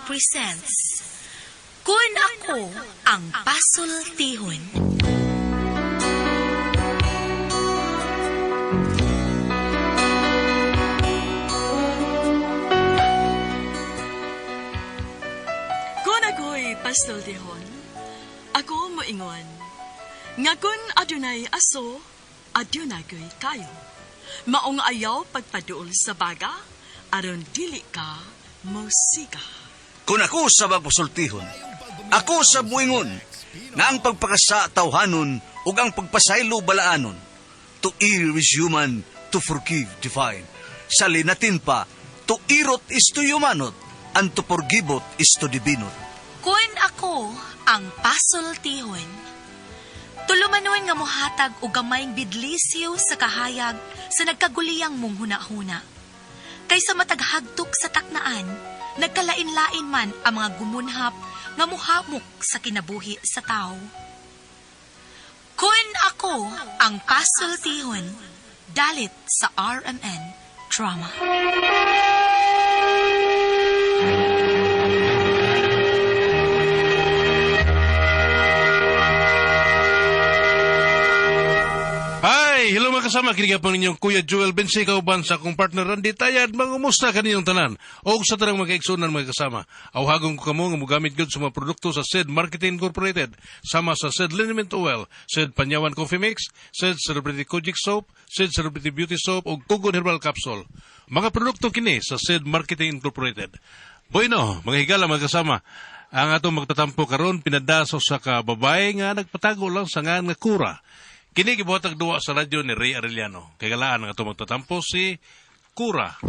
presents Kun Ako Ang Pasultihon. Kung ako'y pasultihon, ako moingon, nga kun adunay aso, adunay ko'y kayo. Maong ayaw pagpaduol sa baga, aron dili ka mosiga. Kung ako sa magpasultihon, ako sa muingon, nga ang pagpakasa tawhanon ug ang pagpasaylo balaanon. To err is human, to forgive divine. Sa linatin pa, to irot is to humanot, and to forgivot is to divinot. Kun ako ang pasultihon. Tulumanon nga mohatag og gamayng bidlisiw sa kahayag sa nagkaguliyang mong hunahuna. Kaysa mataghagtok sa taknaan, nagkalain-lain man ang mga gumunhap nga muhamok sa kinabuhi sa tao. Kun ako ang pasultihon, dalit sa RMN Drama. Hi! Hello mga kasama, kini po ninyong Kuya Joel Bensi, kauban sa akong partner Randy Tayad, mangumusta kaninyong tanan. O sa tanang mga kaigsunan mga kasama, awhagon ko kamo nga mogamit gyud sa mga produkto sa SED Marketing Incorporated, sama sa SED Liniment Oil, SED Panyawan Coffee Mix, SED Celebrity Kojic Soap, SED Celebrity Beauty Soap, o Kugon Herbal Capsule. Mga produkto kini sa SED Marketing Incorporated. Bueno, mga higala mga kasama, ang atong magtatampo karon pinada sa usa ka babae nga nagpatago lang sa ngan nga Kura. Kini gibuhatag duwa sa radyo ni Ray Arellano. Kay galaan ang atong magtatampo si Kura.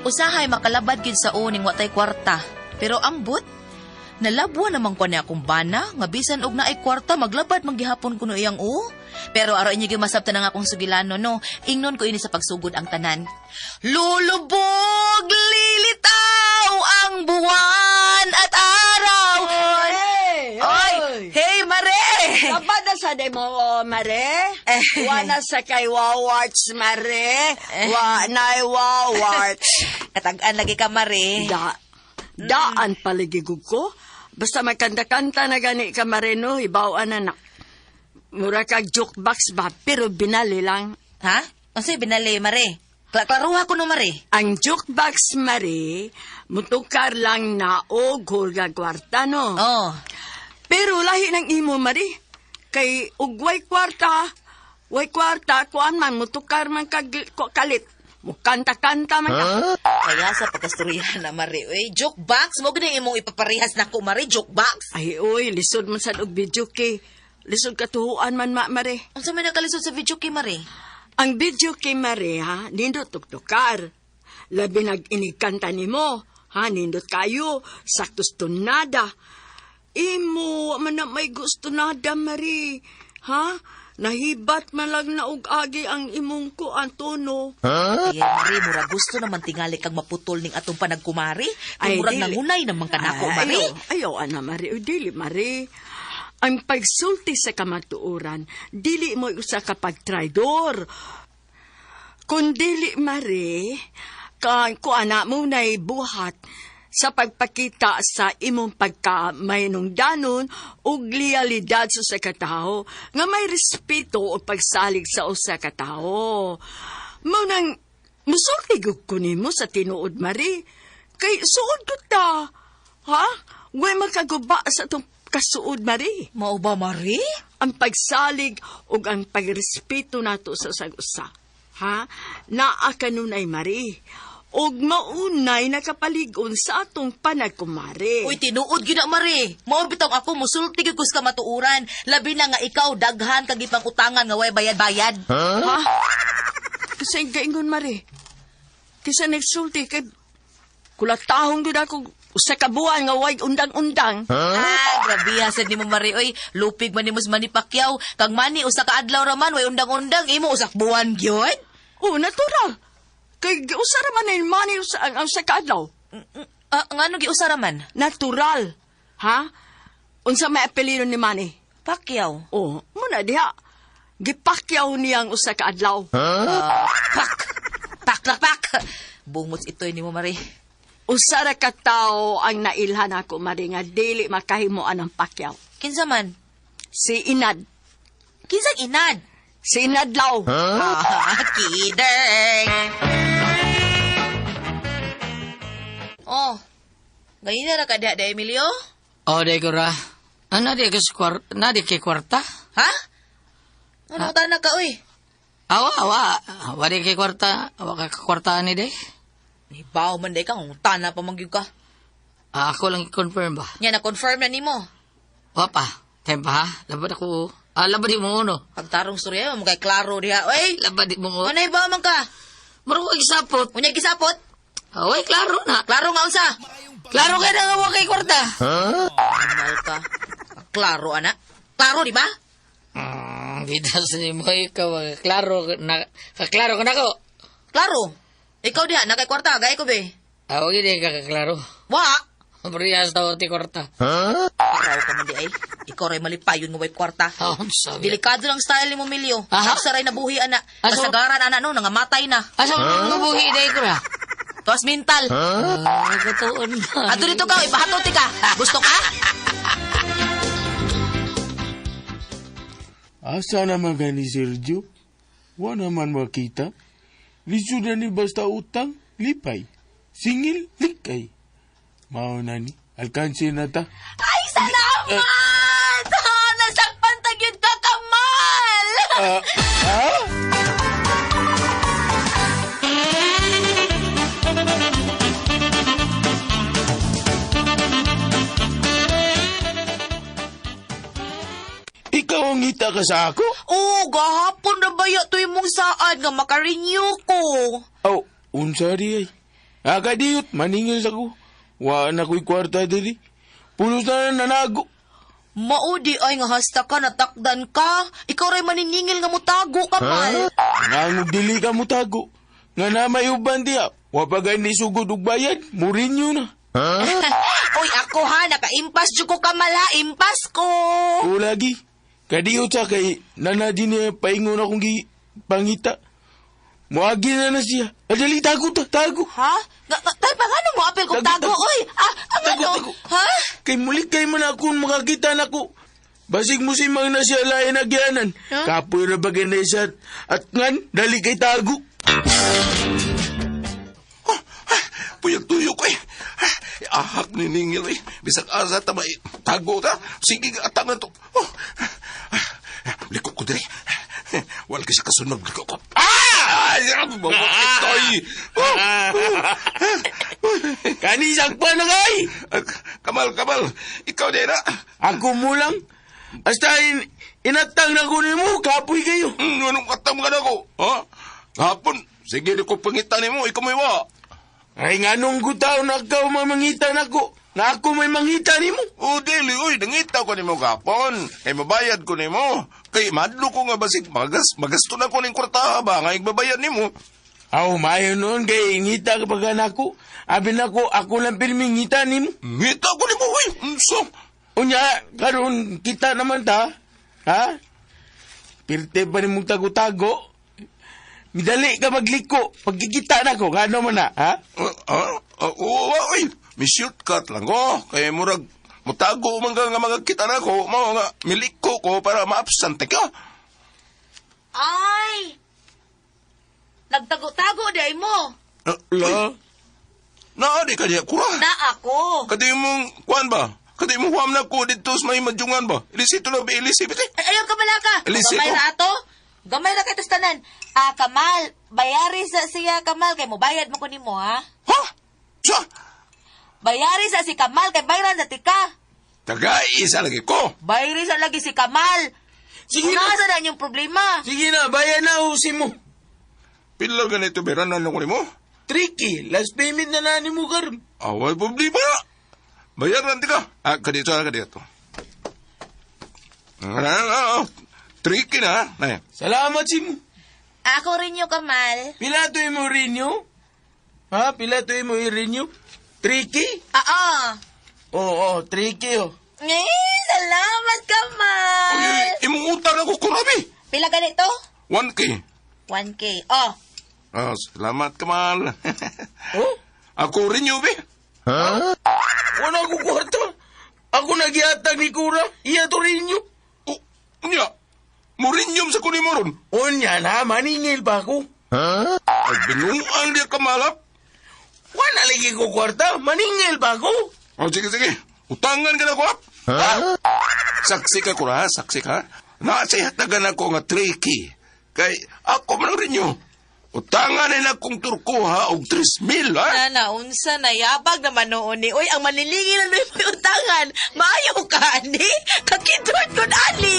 Usahay makalabad gyud sa uning watay kwarta. Pero ambot, nalabwa naman ko ni akong bana nga bisan og naay kwarta maglabad man gihapon kuno iyang u. Pero aro inyo gyud masabtan ang akong sugilano no. Ingnon ko ini sa pagsugod ang tanan. Lulubog lilitaw ang buwan at araw. Hey! Oy, hey Mare. Labada sa demo, mare. Eh. Wa na sa kay wawarts, mare. Wa na wawarts. Katag-an lagi ka Mare. Da, daan paligigog ko. Basta magkanta-kanta na gani ka, mare, no? Ibawan na na. Mura kag jukebox ba, pero binali lang. Ha? Unsay binali Mare? Klaruha ko no Mare. Ang jukebox, mare, mutukar lang na og hulga kwarta, no? Oh. Pero lahi ng imo, Mari. Kay ug way kwarta, way kwarta, kuan man, mutukar man kag kalit. Mukanta-kanta man ka. Kaya sa pagkasturya na, Mari. Uy, joke box. Mo gani imong ipaparehas nako, Mari. Joke box. Ay, uy, lisod man sad og video kay. Lisod katuhuan man, ma, Mari. Unsa may nakalisod sa video kay Mari? Ang video kay Mari, ha, nindot tuktukar. Labi nag-inigkanta nimo, ha, nindot kayo, saktos tunada. Imo, man na may gusto nada, Mari. Ha? Nahibat man lang na og agi ang imong ko, Antono. Ay, Mari, mura gusto naman tingali kag maputol ning atong panagkumari. Kay murag dili. nangunay naman kanako, Ay, Mari. Ayaw, ayaw, ana, Mari. Uy, dili, Mari. Ang pagsulti sa kamatuoran, dili mo usa ka pagtraidor. Kung dili, Mari, ka, ku ana mo na'y buhat sa pagpakita sa imong pagka danon ug lealidad sa usa ka tawo nga may respeto o pagsalig sa usa ka tawo. Mao nang musulti gud ko nimo sa tinuod, Mari. Kay suod ko ta. Ha? Way makaguba sa itong kasuod, Mari. Mao ba, Mari? Ang pagsalig ug ang pagrespeto nato sa usag usa. Ha? Naa kanunay, Mari. Ug maunay nakapalig-on sa atong panagkumari. Uy, tinuod gyud na, Mari. Mao bitaw ako musulti gyud ko sa kamatuoran. Labi na nga ikaw daghan kag ipang-utangan nga way bayad-bayad. Ha? Kasi gaingon, Mari. Kisa nagsulti kay kulatahong gyud ako usa ka buwan nga way undang-undang. Ah, grabe ha, sad nimo Mari. Oy, lupig man nimo sa Manny Pacquiao. Kag mani usa ka adlaw ra man way undang-undang imo usak buwan gyud. Oh, natural. Kay usa ra man ay money usa ang usa ka adlaw. Ah, ngano giusa ra man? Natural. Ha? Unsa may apelyido ni Manny? Pacquiao. Oh, muna diha. Gipakyaw niyang usa ka adlaw. Pak! Pak lang pak! Bungots ito'y ni mo, Mari. Usa ra ka tawo ang nailhan ako, Mari, nga dili makahimo anang pakyaw. Kinsa man? Si Inad. Kinsang inad? Si Inadlaw. Ah, kidding! Oh, ganyan na ra ka diha, da, Emilio? O, di ko ra. Ano, di ko na di kay kwarta? Ha? Ano ka na ka, uy? Awa, awa. Wa di kay kwarta. Awa ka kwarta ni day. Nibaw man day ka, ngutana pa magyug ka. Ah, ako lang i-confirm ba? Nya, na-confirm na nimo. Wa pa. Time pa ha? Labad ako. Ah, labad di mo uno. Pagtarong storya, mo kay klaro diha. Uy! Labad di mo uno. Ano ibaw man ka? Maro ko isapot. Unya gisapot? Away, klaro na. Klaro nga unsa? Klaro kay na nga wa kay kwarta. Animal ka. Klaro, ana. Klaro, di ba? Dito sa nimo ikaw. Klaro na. Klaro ka na ko. Klaro. Ikaw diha, nakay kwarta, gay ko be. Awa gid ka klaro. Wa. Parehas daw ti kwarta. Araw ka man di ay. Ikaw ray malipayon nga way kwarta. Oh, sabi. Delikado lang style ni mo, Milyo. Aha. Sa ray nabuhi, ana. Ah, so- Kasagaran, ana, no, nangamatay na. Asa mo mabuhi day ko ra? Tuwas mental. Ah, katuon na. Ato dito ka, ipahatuti ka. Gusto ka? Asa naman gani Sergio? Wa naman makita. Lisod na ni basta utang, lipay. Singil, likay. Mao na ni, alkansi na ta. Ay, salamat! Ah, nasakpan tagyod ka, Kamal! Ah, ah? Ikaw ang ngita ka sa ako? Oo, gahapon na baya to imong saad nga makarenew ko. Aw, unsa di ay. Akadiyot, maningil sa ko. Wa na ko'y kwarta diri. Pulos na nanago. Maudi ay nga hasta ka, natakdan ka. Ikaw ray maniningil nga mutago, Kamal. Nangog dili ka mo tago. Nga na may uban diya. Wa pa gani sugod og bayad, murinyo na. Uy, ako ha, naka-impas jud ko, Kamal ha. Impas ko. O lagi. Kadiyot sa kay nana din niya paingon akong gi pangita. Muagi na na siya. Adali, tago ta, tago. Ha? Nga, nga, tay, pangano mo apil kong Tago, tago, tago. uy? Ah, ang Tago, ano? tago. Ha? Kay muli kay man akong makakita nako. Basig mo si mang na siya lain nagyanan. Huh? Kapoy na bagay na isa at ngan, dali kay tago. Puyag tuyo ko eh. Ahak ni Ningil eh. Bisag asa ta may tago ta. Sige atang na to. Oh. Likod ko dire. Wala kasi kasunod liko ko. Ah! Ay, itoy. Oh. Kanisang pa na kay! Kamal, kamal. Ikaw din na. Ako mo lang. Basta inatang na ko nimo, kapoy kayo. Anong atam ka na ko? Ha? Hapon, sige di ko pangita nimo, ikaw may wa. Ay nganong gutaw na ikaw mamangita nako. Na ako may mangita nimo. O, dili, uy, nangita ko nimo gapon. Kay mabayad ko nimo. Kay madlo ko nga basig magasto na ko ning kwarta ba nga igbabayad nimo. Aw, maayo noon kay ngita ka pagka nako. Abi nako, ako lang pirmi ngita nimo. Ngita ko nimo, uy. Unsa? Unya, karon kita naman ta. Ha? Pirte pa nimong tago-tago. Midali ka magliko. Pagkikita na ko, gano man na, ha? Oo, uy, may shortcut lang ko. Kay murag mutago man ka nga magkita na ko, mao nga miliko ko para ma-absent ka. Ay! Nagtago-tago di ay mo. La? Naa di ka diya kura. Na ako. Kadi mong kuan ba? Kadi mong huwam na ko dito sa may madyungan ba? Ilisito na ba? Ilisip iti. Ay, ayaw ka pala ka. Eliseo. Gamay ra ato. Gamay ra kay tanan. Ah, Kamal, bayari sa siya Kamal kay mobayad mo ko nimo ha. Ha? Sa? Bayari sa si Kamal kay bayran sa tika. Taga isa lagi ko. Bayari sa lagi si Kamal. Sige na. Nasa na yung problema. Sige na, bayan na usi mo. Pila ganito beranan ko nimo? Tricky, last payment na nani mo karon. Away problema. Bayaran ti ka. Ah, kadito, ah, kadito. Ah, tricky na. Nay. Salamat si mo. Ako rin yung Kamal. Pila to mo renew? Ha? Pila to mo i-renew? Tricky? Ah, Oo, oh, tricky oh. Eh, salamat Kamal. Uy, imong utang ako kurabi. Pila ganito? 1K. 1K. Oh, Ah, salamat Kamal. Oh? Ako rin yun, be. Wala ko kwarta. Ako nagihatag ni Kura. Iya to rin yun. Oh, unya. Murinyom sa kunin mo ron. Unya na, maningil ba ako? Ay, binuang diya kamalap. Wala lagi ko kwarta. Maningil ba ako? Oh, sige, sige. Utangan ka na ko, hap. Ha? Saksi ka, kura, saksi ka. Nasihatagan ako nga tricky. Kay ako man rin yun. Utangan na akong turko, ha, og 3,000, ha? Na naunsa na yabag naman noon ni. Uy, ang manilingil na may utangan. Maayo ka ani. Kakidron kun ali.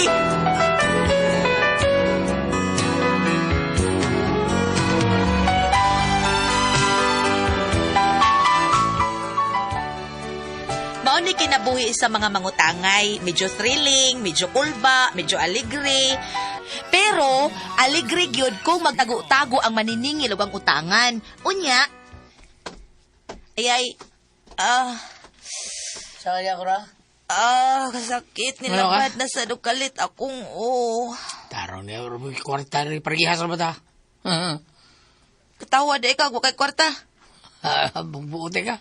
Mao ni kinabuhi sa mga mangutangay, medyo thrilling, medyo kulba, medyo alegre. Pero alegre gyud kung magtago-tago ang maniningil ug ang utangan. Unya, ay ay, ah, Sa kanya ko ra? ah, kasakit Ano ka? nilabad na sa dukalit akong oh. Tarong niya, kwarta rin, pargihas ba ta? Katawa di ka, wa kay kwarta. Ah, bubuote ka.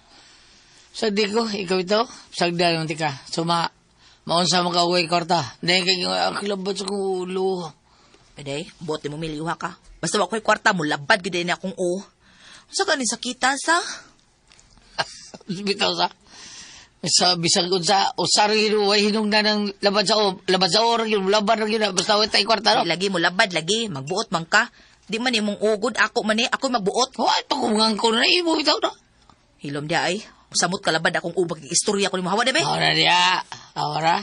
Sa di ko, ikaw ito, sagda naman ti ka. So, maunsa mo ka uwi kwarta. Dahil kay ang kilabot sa kong ulo. Pwede, buot mo milyuha ka. Basta wa ko'y kwarta mo, labad gid ni akong oh. Unsa ka ni sakita sa? Bitaw sa. Sa bisag unsa usar gyud way hinungdan ng labad sa o labad sa or gyud labad ra gyud basta way tay kwarta no. Ay, lagi mo labad lagi, magbuot man ka. Di man imong ugod ako man ni, ako magbuot. Wa to kung ko na imo bitaw no. Hilom di ay. Samot ka labad akong ubag istorya ko nimo hawa di be. Ahora diya. Ahora.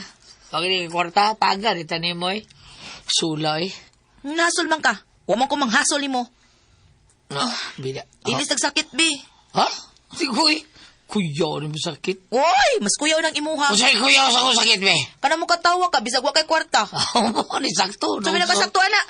Pag di kwarta paga di tanim mo eh. Sulay. Nasol man ka. Wa man ko manghasol nimo. No, bida. Ilis nagsakit be. Ha? Sigoy. Kuya ni mo sakit. Oy, mas kuyaw ng imuha. Usay kuya sa ko sakit be. Kana mo katawa ka bisag wa kay kwarta. Mo ni sakto. So, pinakasakto ana.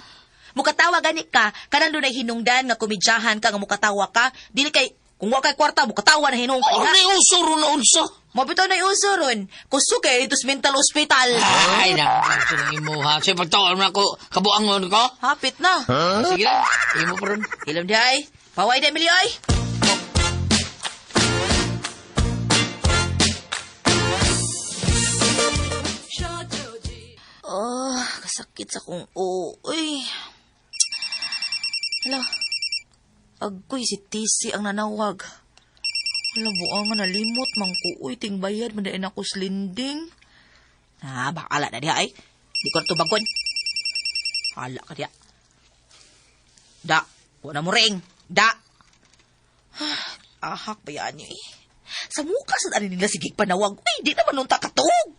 Mukatawa gani ka, kanang dunay hinungdan nga komedyahan ka nga mukatawa ka, dili kay kung wa kay kwarta mukatawa na hinung Oh, ka. ni uso ron na unso. Mabitaw na uso ron. Kusog kay dito sa mental hospital. Ay, na. Ang imo ha. Sige, pagtawa na ako, kabuangon ko. Hapit na. Sige lang, imo pa ron. Ilom di ay. Paway na Emilio ay. Oh, kasakit sa kong uy. Hala. Agoy si TC ang nanawag. Hala, buang nga nalimot man ko. Uy, ting bayad man dahil ako slinding. Ah, bakala na diha ay. Di ko na tubagon. Hala ka diha. Da, wala mo ring. Da. Ahak ba yan eh. Sa mukha sa ano nila sige panawag. Uy, di naman nung takatog.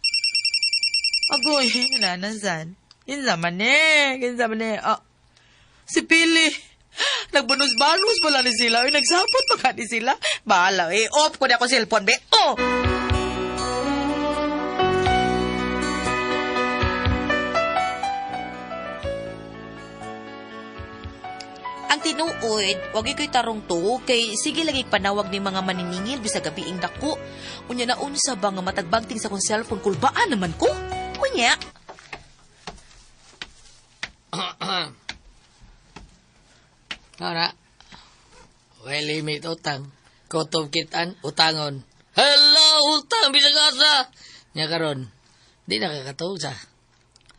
Agoy, nanasan. Kinsa man eh, kinsa man eh. Ah, si Pili. Nagbanos-banos pala ni sila. Uy, nagsapot pa ka ni sila. Bahala eh. Off ko na ako cellphone, be. Oh! Ang tinuod, wag ko'y tarong tuo kay sige lagi panawag ni mga maniningil bisag gabiing dako. Unya na unsa ba nga matagbagting sa akong cellphone kulbaan naman ko. Unya, Ahora. Well, limit utang. Kutob kitan, utangon. Hello, utang, bisag asa. Nya karon. Di nakakatuog sa.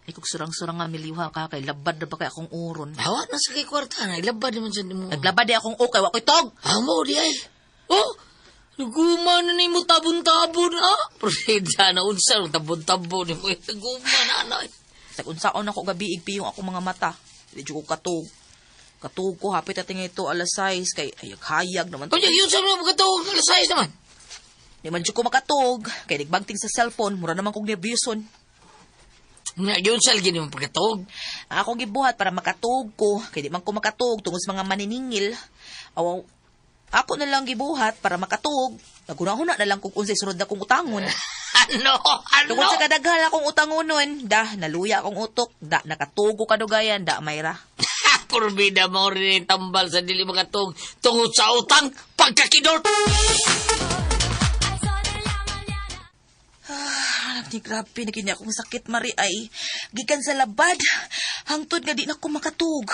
ay kog surang-surang nga miliwa ka kay labad na ba kay akong uron. Hawa na sa kay kwarta na. Ilabad naman sa mo. Naglabad di akong okay, wa ko'y tog. Amo di ay. Oh, naguma na nimo tabon-tabon ah. Proseda na unsa ang tabon-tabon nimo. Naguma na ano. Sa unsaon ako gabi igpiyong ako mga mata. Di jud ko katug. Katug ko hapit ating ito alas 6 kay ayag hayag naman. Kunya yun sa mga katog alas 6 naman. Di man jud ko makatug kay nagbagting sa cellphone, mura naman kog nerbiyoson. Nga yun sa lagi nimo pagkatog. Ang akong gibuhat para makatug ko, kay di man ko makatug tungod sa mga maniningil. Aw, ako na lang gibuhat para makatug. Nagunahuna na lang kung unsay sunod na kong utangon. Ano? Ano? Tungod sa kadaghan akong utangonon, da naluya akong utok, da nakatugo kadugayan, da mayra. Purbida mo rin tambal sa dili makatog tungod sa utang pagkakidot. Ani, grabe na kini akong sakit, Mari, ay gikan sa labad. Hangtod nga di na ko makatug.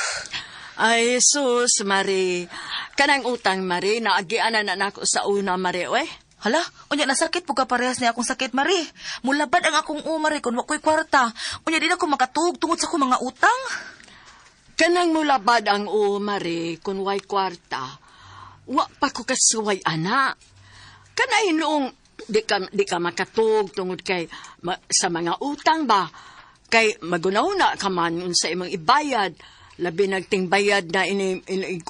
Ay, sus, Mari. Kanang utang, Mari, naagianan na nako sa una, Mari, we. Hala, unya nasakit po ka parehas niya akong sakit, Mari. Mulabad ang akong umari kung wako'y kwarta. Unya di na ko makatug tungod sa akong mga utang. Kanang mulabad ang o, Mari, kung way kwarta, wa pa ko kasuway, ana. Kanay noong di ka makatug tungod kay sa mga utang ba, kay magunaw-na ka man unsa imong ibayad, labi nagtingbayad na ini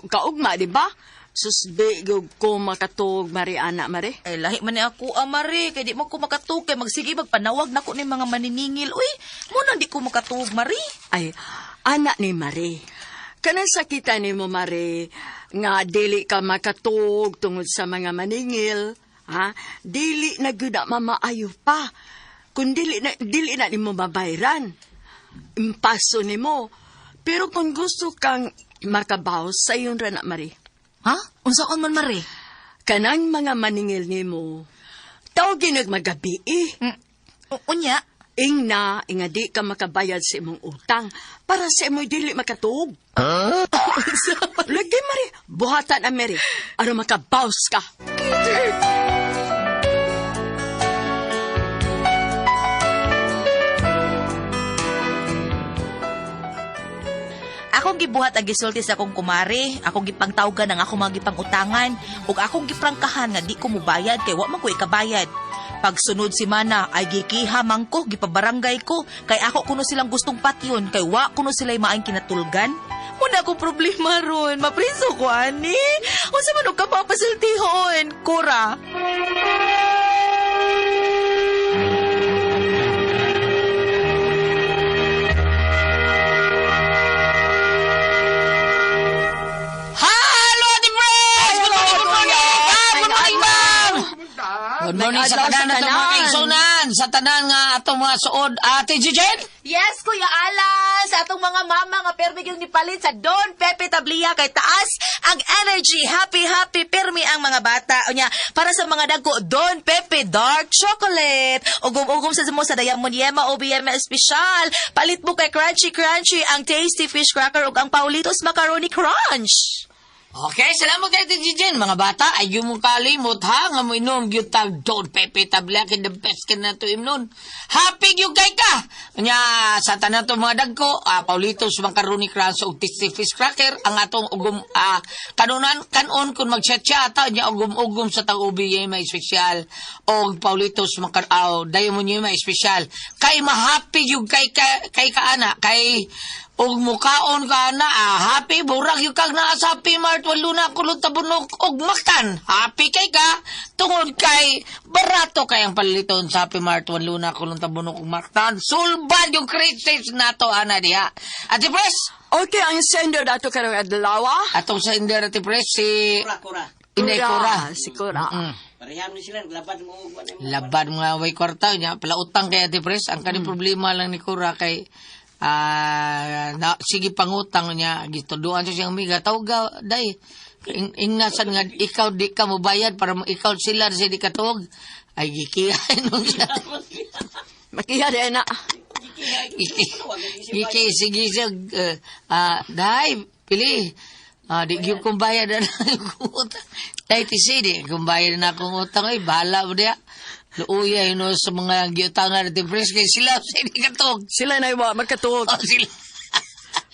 kaugma, di ba? Sus, di gyud ko makatug, Mari, ana, Mari. Ay, lahi man ni ako, ah, Mari. Kay di mo ko makatug. Kay magsige, magpanawag na ko ni mga maniningil. Uy, muna di ko makatug, Mari. Ay, anak ni Mari. Kanang sakita ni mo, Mari, nga dili ka makatug tungod sa mga maningil, ha? Dili na gyud na mamaayo pa. Kung dili na nimo mabayran, impaso nimo. Pero kung gusto kang makabaw, sayon ra na, Mari. Ha? Unsaon man, Mari? Kanang mga maningil nimo, tawagin nagmagabi eh. Unya? Ingna, inga di ka makabayad sa imong utang para sa imong dili makatuog. Huh? Lagi, Mari, buhatan ang Mari, aron makabaws ka. Akong gibuhat ang gisulti sa akong kumare, akong gipangtawgan ang akong mga gipangutangan, ug akong giprangkahan nga di ko mubayad kay wa man ko ikabayad. Pagsunod si Mana ay gikiha man ko, gipabarangay ko, kay ako kuno silang gustong patyon, kay wa kuno sila'y maayong kinatulgan. Muna akong problema ron, mapriso ko ani. Unsa man og ka mapasultihon, Cora? Hello, Ate Pres! Good morning, good morning! Good morning, ma'am! Good morning sa tanan na itong mga kaigsunan, sa tanan nga atong mga suod. Ate Jijen? Yes, Kuya Alan! Sa atong mga mama nga permi yung nipalit sa Don Pepe Tablia kay taas ang energy. Happy, happy, permi ang mga bata. Unya, para sa mga dagko, Don Pepe Dark Chocolate. Ugom-ugom sa mo sa Diamond Yema o BM Espesyal. Palit mo kay Crunchy Crunchy ang Tasty Fish Cracker ug ang Paulitos Macaroni Crunch. Okay, salamat kay Ate Jijen. Mga bata, ay yung mong kalimot ha, nga mo inom, yung tag Don Pepe Tablia, kay the best ka na to imnon. Happy yung kay ka! Nya, sa tanan to mga dagko, Paulitos Macaroni Crunch ug Tasty Fish Cracker, ang atong ugom, kanunan, kanon kung magchat-chat, nya ugom-ugom sa tag-ubi yema espesyal, og Paulitos Macaroni, Diamond yema espesyal. Kay mahappy yung kay ka, kay kaana, kay og mukaon ka na, happy, burag yung kag naa sa Happy Mart, walo na kulot na bunok, og maktan. Happy kay ka, tungod kay barato kay ang paliliton sa Happy Mart, walo na kulot na bunok, og maktan. Sulbad yung crisis nato, ana diha. Ate Pres! Okay, ang sender dato karong adlaw. Atong sender, Ate Pres, si Kura. Inday Kura. Si Kura. Pareham ni sila, labad mo. Labad mga way kwarta niya, palautang kay Ate Pres. Ang kaning problema lang ni Kura kay na, sige pangutang niya, gituduan siya siyang amiga, tawag day, ingnasan nga, ikaw di ka mobayad para ikaw sila siya di ka tuwag. Ay, gikihay nung siya. Makiha din na. Giki, sige siya, day, pili. Di gyud kong bayad na akong utang. Day, tisi, di kong bayad na akong utang. Ay, bahala mo diya. Luuya, yun sa mga giutangan natin, pres, kay sila, sa di katuog. Sila na iwa, magkatuog. Oh, sila.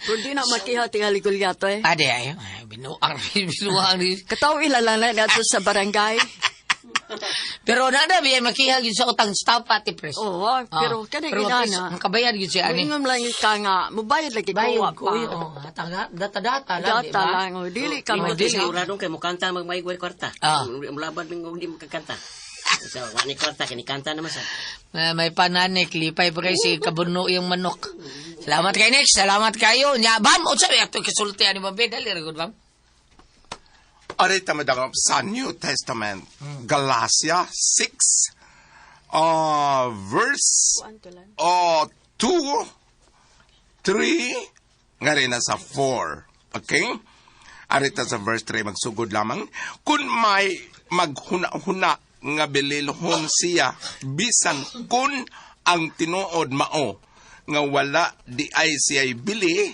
Kung di na makiha, tingali gulyato eh. Ade, ay, binuang, binuang. Kataw ilalang na nato sa barangay. Pero nada, biya makiha yun sa utang stop ati, pres. Oo, pero kanang pero inana. pres, ang kabayad yun siya, ani. Muingom lang ka nga, mubayad lagi kuha Bayad pa. ko, oh, data-data lang, di Data ba? lang, oh, dili ka Oh, mo. dili. Sigurado kay mo kanta magmaigway kwarta. Ah. Mulabad ning di makakanta. So, wa ni kwarta kini kanta naman sa. May pananik, lipay pa kayo si kabuno yung manok. Salamat kay Nick, salamat kayo. Nya, bam, unsa ba ato kisulti ani bam? Dali ra gud bam. Arita madangop sa New Testament, Galatia 6, verse 2, 3, nga rin na sa 4. Okay? Arita sa verse 3, magsugod lamang. Kung may maghuna-huna nga bililhon siya, bisan kun Ang tinuod mao nga wala di ay siya'y bili,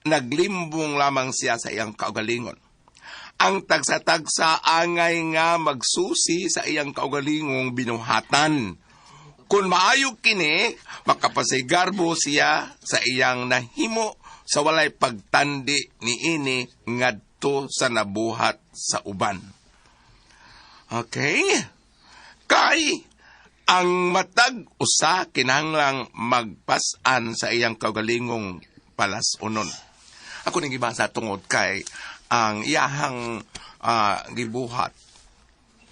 naglimbong lamang siya sa iyang kaugalingon. Ang tagsa-tagsa angay nga magsusi sa iyang kaugalingong binuhatan. Kung maayo kini, makapasigarbo siya sa iyang nahimo sa walay pagtandi niini ngadto sa nabuhat sa uban. Okay? Kay ang matag usa kinahanglang magpas-an sa iyang kaugalingong palas-unon. Ako ning gibasa tungod kay ang iyahang gibuhat.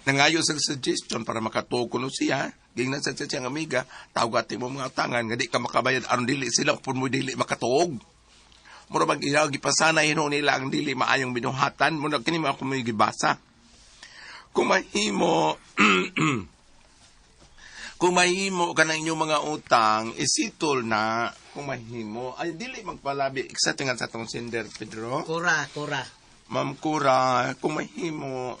Nangayo sa suggestion para makatuo kuno siya, gingnan sa siyang amiga, tawag mo mga utangan nga di ka makabayad aron dili sila pun mo dili makatuog. Mura bag iya gipasanay hinuon nila ang dili maayong binuhatan, muna kini mo ako may gibasa. Kung mahimo kung mahimo ka ng inyong mga utang, isitol na kung mahimo. Ay, dili magpalabi. Isa tingan sa tong sender, Pedro. Kura, kura. Ma'am Cura, kung mahimo,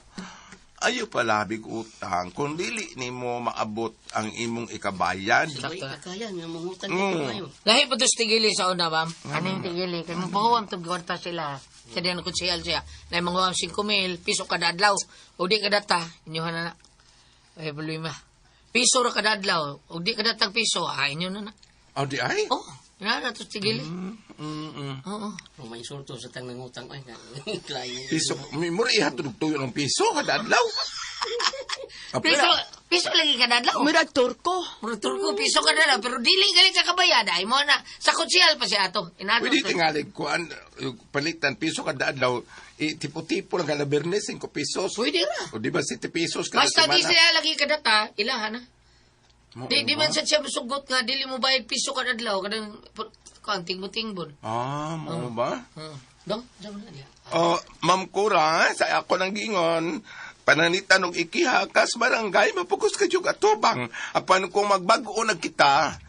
ayo palabig utang. Kung dili nimo maabot ang imong ikabayad. Uy, kaya nga mangutang dito kayo. Lahi pa to sa tigili sa una, ma'am. Ano yung tigili? Kaya mo tong kwarta sila. Sa diyan ko siya siya. Na manguwam 5,000, piso kada adlaw. O di kada ta, inyohan na na. Ay, problema. Piso ra kada adlaw. O di kada tag piso, inyo na na. Oh, di ay? Oh, na to sa tigili. Oo. Oh, may insulto sa tang nangutang ay. Klay. Piso, mura ihatod tuyo ng piso kada adlaw. Piso, piso lagi kada adlaw. Murag Turko. Murag turko, piso kada adlaw. Pero dili gali ka kabayad. Ay mo na. Sa kutsiyal pa siya ato. Inato. Pwede tingalig kuan palitan piso kada adlaw, tipo-tipo lang kada Bernes 5 pesos. Pwede ra. O di ba 7 pesos kada Basta di semana? siya lagi kadata, ilahan na. Di man sa siya masugot nga, dili mo bayad piso kada adlaw, kadang kuan tingbon-tingbon. Ah, mo ba? Dong, dong na diya. Oh, Ma'am Cura, sa ako nang gingon, pananitan og ikiha kas barangay, mapugos ka jug atubang. Apan kung magbag-o na kita,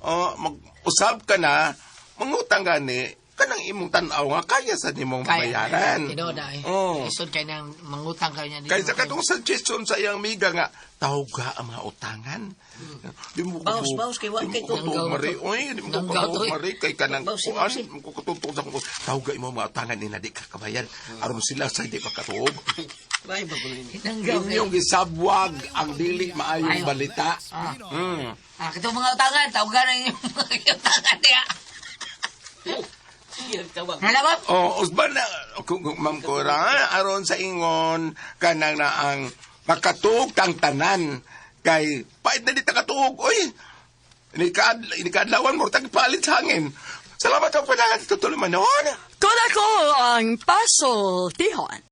oh, mag-usab ka na, mangutang gani, kanang imong tan-aw nga kaya sa nimong bayaran. Tinuod ay. Oh. Isod kay nang mangutang kayo niya. Kaysa katong suggestion sa iyang miga nga, tawga ang mga utangan. Di mo Bawas, bawas, kay wa di mo kay ko Nanggaw mari, to. oy, di mo ko Nanggaw to, eh. mari kay kanang Bawas, kuan, bawas, di mo ko katutok sa kung tawga imo mga utangan ni na di ka kabayan. Aron sila sa di makatuog. Bay ba kuno ini? Nanggaw. Inyong gisabwag ang dili maayong Ayo. balita. Ah, katong mga utangan, tawagan na inyong mga utangan diya. Sige, tawag. Hala ba? Oh, usban na kung Ma'am Cora, aron sa ingon kanang na ang makatuog kang tanan kay pait na di ta katuog oy. Inikadlawan mo tag palit sa hangin. Salamat ang panagat tutuloy man noon. Kung ako ang pasultihon.